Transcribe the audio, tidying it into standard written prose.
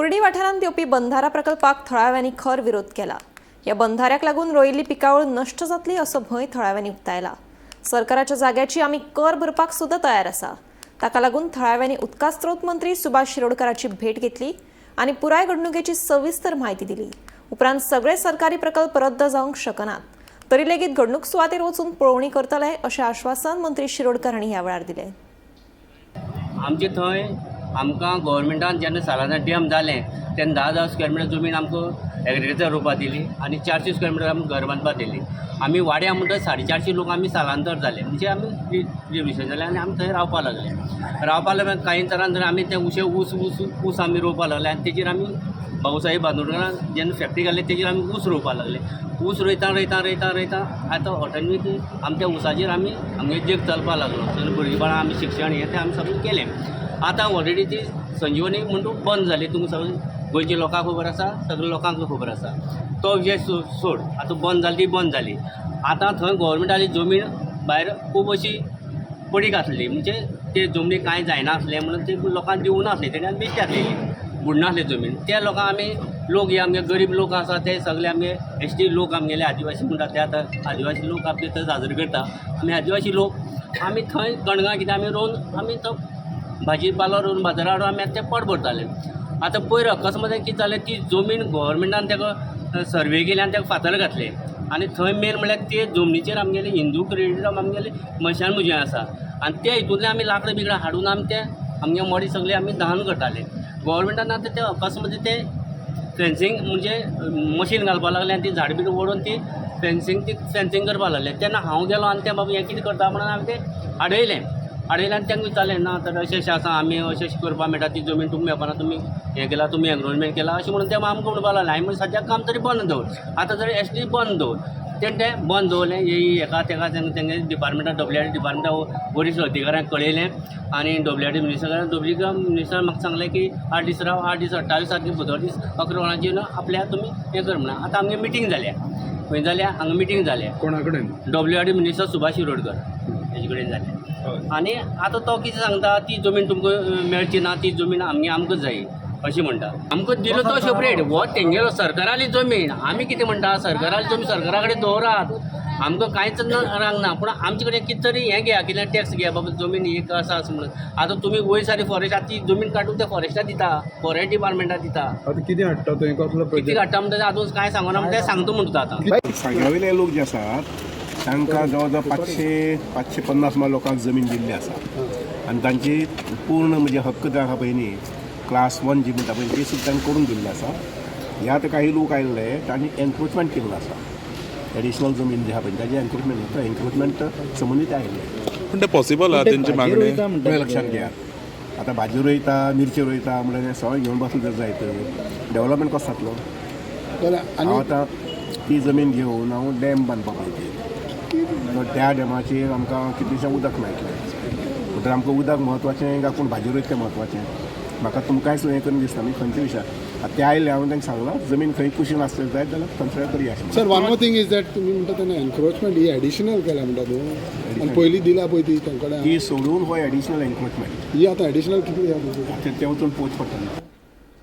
कुर्डी वाठारांत येवपी बंधारा प्रकल्पाक थळाव्यांनी खर विरोध केला. ह्या बंधाऱ्याक लागून रोयिल्ली पिकावळ नश्ट जातली असो भंय थळाव्यांनी उक्तायला. सरकाराच्या जाग्याची आमी कर भरपाक सुद्दां तयार आसा. ताका लागून थळाव्यांनी उदका स्रोत मंत्री सुभाष शिरोडकाराची भेट घेतली आनी पुराय घडणुकेची सविस्तर म्हायती दिली. उपरांत सगळे सरकारी प्रकल्प रद्द जावंक शकनात तरी लेगीत घडणूक सुवातेर वचून पळोवणी करतले अशें आश्वासन मंत्री शिरोडकर हांणी ह्या वेळार दिलें. आमचे थंय आमकां गोवोरमेंटान जेन्ना सालाना डॅम जालें तेन्ना 10,000 स्क्वेअर मिटर जमीन आमकां एग्रीकल्चर रोवपा दिली आनी 400 स्क्वेअर मिटर आमकां घर बांदपा दिली. आमी वाड्या म्हणटा 450 लोक आमी स्थलांतर जाले, म्हणजे आमी रिविशन जाले आनी आमी थंय रावपा लागले. रावपा लागले कांय तरान तर आमी ते उशे ऊस ऊस ऊस आमी रोवपा लागले आनी तेजेर आमी भाऊसाहेब बांदोडकरान जेन्ना फॅक्टरी घाली तेजेर आमी ऊस रोवपा लागले. ऊस रोयता रोयता रोयता रोयता आतां ऑटोमेटीक आमच्या ऊसाचेर आमी आमगे जग चलपा लागलो. सगळीं भुरगीं बाळां आमी शिक्षण हें तें आमी सगळें केलें. आतां ऑलरेडी ती संजीवनी म्हणटा बंद जाली. तुमकां सगळें गोंयच्या लोकांक खबर आसा, सगल्या लोकांक खबर आसा. तो विशय सोड, आतां बंद जाली ती बंद जाली. आतां थंय गोवोरमेंटाली जमीन भायर खूब अशी पडीक आसली, म्हणजे ते जमनी कांय जायना आसलें म्हणून ते लोकांक दिवनासले. तेणी बेश्टी आसलेली, बुडनासली जमीन. त्या लोकांक आमी लोक हे आमगे गरीब लोक आसा ते सगळे आमगे एस टी लोक, आमगेले आदिवासी म्हणटा ते आतां आदिवासी लोक आपले थंय साजरे करता. आमी आदिवासी लोक आमी थंय कणगां कितें आमी रोवन आमी तो भाजी पालो रोवन बाजारार हाडून आमी आतां तें पोट भरताले. आतां पयर अकस्मात कितें जालें, ती जमीन गोवोरमेंटान ताका सर्वे केली आनी ताका फातर घातले. आनी थंय मेन म्हणल्यार ते जमनीचेर आमगेले हिंदू क्रेडिटम आमगेले मशान मुजें आसा आनी ते हितूंतल्यान आमी लाकडां बिकडां हाडून आमी ते आमगे मडीं सगळें आमी दहन करताले. गोवोरमेंटान आतां ते अकस्मात ते फेन्सींग म्हणजे मशीन घालपाक लागलें आनी ती झाडां बिडां ओडून ती फेन्सींग, ती फेन्सींग करपाक लागले. तेन्ना हांव गेलो आनी ते बाबा हें कितें करता म्हणून हांवें तें आडयलें. आडयलें आनी तांकां विचारलें, ना तर अशें अशें आसा, आमी अशें अशें करपाक मेळटा, ती जमीन तुमकां मेळपाना, तुमी हें केलां, तुमी एनरोलमेंट केलां अशें म्हणून ते आमकां म्हणपाक लागले. हांवें म्हणलें सद्याक काम तरी बंद दवर, आतां जर एस टी बंद दवर. तेणें तें बंद दवरलें. हेका तेका तेंगे डिपार्टमेंटा, डब्ल्यू आर डी डिपार्टमेंटा वरिश्ठ अधिकाऱ्यांक कळयलें आनी डब्ल्यू आर डी मिनिस्टरान, डब्ल्यू मिनिस्टरान म्हाका सांगलें की 8 दीस राव, 8 दीस, 28 तारखे बुधवार दीस 11 वरांचेर आपल्या तुमी हें कर म्हणून. आतां आमगे मिटींग जाल्या, खंय जाल्या, हांगा मिटींग जाल्या. कोणा कडेन? W R D minister Subhash Shirodkar हेजे कडेन जालें. आनी आतां तो कितें सांगता, ती जमीन तुमकां मेळची ना, ती जमीन आमगे आमकां जाय अशें म्हणटा. आमकां दिलो तो सेपरेट हो तेंगेलो सरकाराली जमीन. आमी कितें म्हणटा, सरकाराली जमीन सरकारा कडेन दवरात, आमकां कांयच रांग ना, पूण आमचे कडेन कितें तरी हें घेया, कितें टॅक्स घेया बाबा जमीन एक आसा अशें म्हणून. आतां तुमी वयर सारी फॉरेस्ट, आतां ती जमीन काडून त्या फॉरेस्टाक दिता, फॉरेस्ट डिपार्टमेंटाक दिता. आतां कितें हाडटा थंय, कसलो कितें प्रोजेक्ट? काडटा म्हणटा आजून कांय सांगना, तें सांगता म्हणटा आतां. सांग्यावयले लोक जे आसात तांकां जवळ जवळ 500, 550 सुमार लोकांक जमीन दिल्ली आसा आनी तांची पूर्ण म्हणजे हक्क जो आसा पळय न्ही, क्लास वन जी म्हणटा पळय ती सुद्दां तांकां करून दिल्ली आसा. हे आतां काही लोक आयिल्ले तांणी एनक्रोचमेंट केल्लो आसा. एडिशनल जमीन जी आसा पळय ताजी एनक्रोचमेंट, तो एनक्रोचमेंट संबंदीत आयिल्ले. पण ते पॉसिबल आहा तेंची मागणी? तुवें लक्षात घेयात, आतां भाजी रोयता, मिरची रोयता म्हणल्यार सगळें घेवन बसलो जर जायत, डेवलपमेंट कसो जातलो? बरें. हांव आनी आतां ती जमीन घेवन हांव डॅम बांदपाक पळयता. तर त्या डॅमाचेर आमकां कितलेशें उदक मेळटलें. म्हणटकीर आमकां उदक म्हत्वाचें काय कोण भाजी रोयता तें म्हत्वाचें? म्हाका तुमकांय सुद्दां हें करून दिसता. आमी खंयचे विशय आतां ते आयले, हांवें तांकां सांगलां जमीन खंय कुशीन आसली जायत जाल्यार कन्सिडर करया अशें. Sir, one more thing is that तुमी म्हणटा तेन्ना एनक्रोचमेंट ही एडिशनल केल्या म्हणटा तूं, आनी पयलीं दिला पळय ती तांकडे ती सोडून हो एडिशनल एनक्रोचमेंट. ही आतां एडिशनल कितली आहा? ते वचून पोवचें पडटलें.